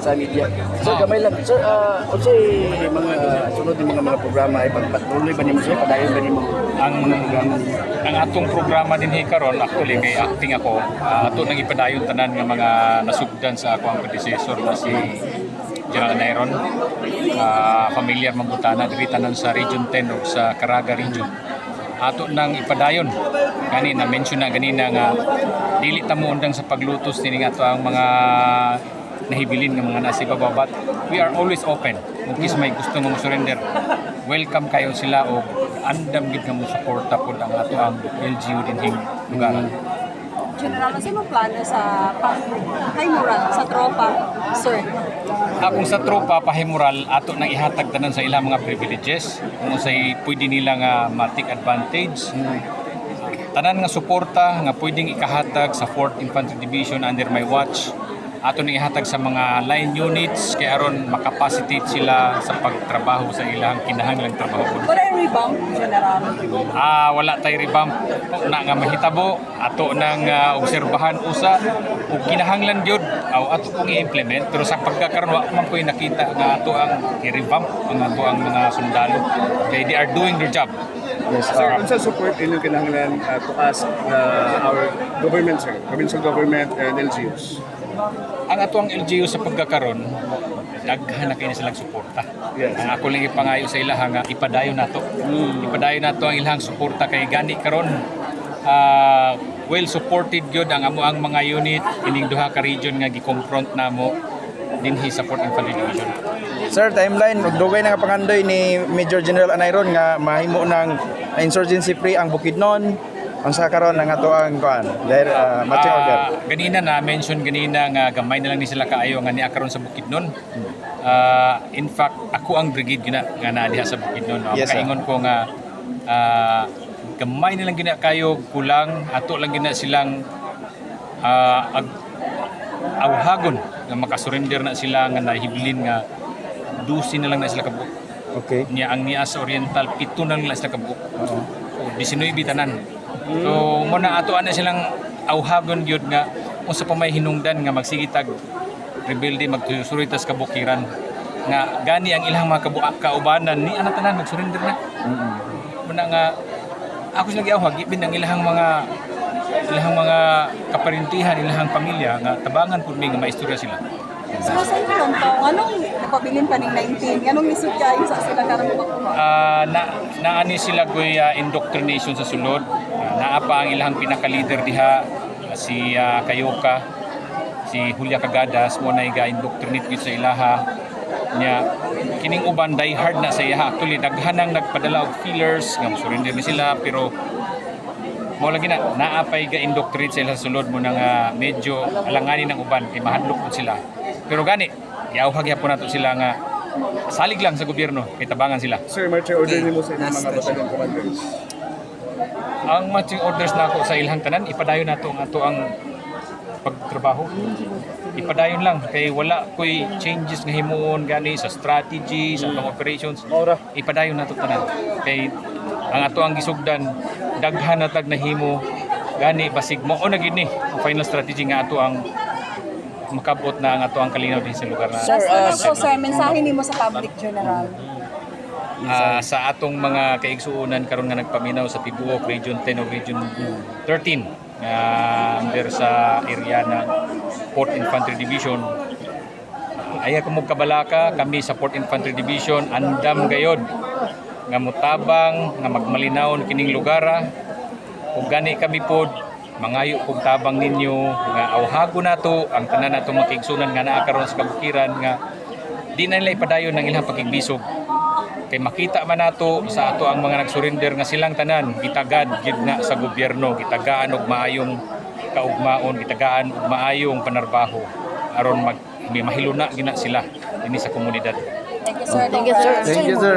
sa media. Sir, gamay lang. Sir, unsay mga sunod ni mga programa ay pagpatuloy ba nimo, sir? Padayon ba nimo Ang mga programa ninyo? Ang atong programa dinhi karon, actually kay acting ako, ato nang ipadayon tanan nga mga nasugdan sa ako ang predecessor na si General Nairon. Familiar man butana diri tanan sa Region 10 o sa Caraga Region. Ato nang ipadayon. Gani na mention na ganina nga dili ta mo undang sa paglutos dinhi nga ato ang mga nahibilin nga mga nasa ibabaw, but we are always open kung kis may gusto nga mo surrender. Welcome kayo sila o andam gid nga mo suporta pod ang ato ang LGU dinhing lugar. General, ano mo plano sa pang-high moral sa tropa, sir? Akong sa tropa pahimural, ato nang ihatag tanan sa ilang mga privileges kung unsay pwede nila nga ma-take advantage. Tanan nga suporta nga pwedeng ikahatag sa 4th Infantry Division under my watch, ato nang ihatag sa mga line units kay aron makapacitate sila sa pagtrabaho sa ilang kinahanglang trabaho. Wala yung revamp, General? Wala tay revamp na nga mahitabo. Ato nang obserbahan usa ug kinahanglan gyud aw ato pong i-implement, pero sa pagkakaron wa man ko'y nakita nga ato ang i-revamp ang ato ang mga sundalo kay they are doing their job. Yes. Sir, unsa support inyong kinahanglan to ask our government, sir, provincial government and LGUs? Ang ato ang LGU sa pagkakaron, daghan na kay na silang suporta. Ang ako lang ipangayo sa ilaha nga ipadayon nato. Ipadayon nato ang ilahang suporta kay gani karon well supported gyud ang amo ang mga unit ining duha ka region nga gi-confront namo dinhi sa 4th Infantry Division. Sir, timeline, ug dugay na nga pangandoy ni Major General Anayron nga mahimo ng insurgency free ang Bukidnon. Ang sa karon ang ato ang kuan, dahil marching order. Ganina na mention ganina nga gamay na lang ni sila kaayo nga niya karon sa Bukidnon. In fact, ako ang brigade gina nga naa diha sa Bukidnon. Yes, sir. Makaingon ko nga gamay na lang gina kayo kulang, ato lang gina silang awhagon nga makasurrender na sila nga nahibilin nga 12 na lang na sila kabuok. Niya ang niya sa Oriental, 7 na lang na sila kabuok. O, 19 tanan. So mo na ato ana silang awhagon gyud nga unsa pa may hinungdan nga magsigitag rebelde, magtusuroy tas kabukiran nga gani ang ilang mga kaubanan ni ana tanan magsurrender na. Mo na nga ako sila giawhag ibin ang ilahang mga kaparintihan, ilahang pamilya nga tabangan pud mi nga maistorya sila. So, sa inyo lang to, anong napabilin pa ning 19? Anong lisod kayo sa sila karon makuha? Na naani sila goy indoctrination sa sulod. Naa pa ang ilang pinaka-leader diha, si Kayoka, si Julia Cagadas mo na ga indoctrinate gyud sa ilaha nya. Kining uban, die hard na sa iyaha. Actually, daghan ang nagpadala og feelers nga surrender ni sila, pero mo lagi na naa pay ga indoctrinate sa ilang sulod mo na nga medyo alanganin ang uban kay mahadlok pud sila. Pero gani giawhag gyapon nato sila nga salig lang sa gobyerno kay tabangan sila. Sir, marching order nimo sa inyong mga battalion commanders? Ang marching orders nako sa ilahang tanan, ipadayon nato ang ato ang pagtrabaho. Ipadayon lang kay wala koy changes nga himuon gani sa strategy, sa atong operations. Ipadayon nato tanan kay ang ato ang gisugdan, daghan na tag nahimo. Gani basig mo na gid ni ang final strategy nga ato ang makabot na ang ato ang kalinaw din sa lugar na Sir, Last na lang po, sir. sir, mensahe nimo sa public, General. Sa atong mga kaigsuonan karon nga nagpaminaw sa tibuok Region 10 o Region 13 nga under sa area ng 4th Infantry Division, ayaw ko kabalaka. Kami sa 4th Infantry Division andam gayod nga mutabang nga magmalinawon kining lugara ug gani kami pod mangayo kog tabang ninyo nga awhago nato ang tanan nato mga kaigsuonan nga naa karon sa kabukiran nga di na nila ipadayon ang ilang pakigbisog kay makita man nato sa ato ang mga nagsurrender nga silang tanan gitagad gid na sa gobyerno, gitagaan og maayong kaugmaon, gitagaan og maayong panarbaho aron mag mahiluna gina sila dinhi sa komunidad. Thank you, sir. Thank you, sir. Thank you, sir.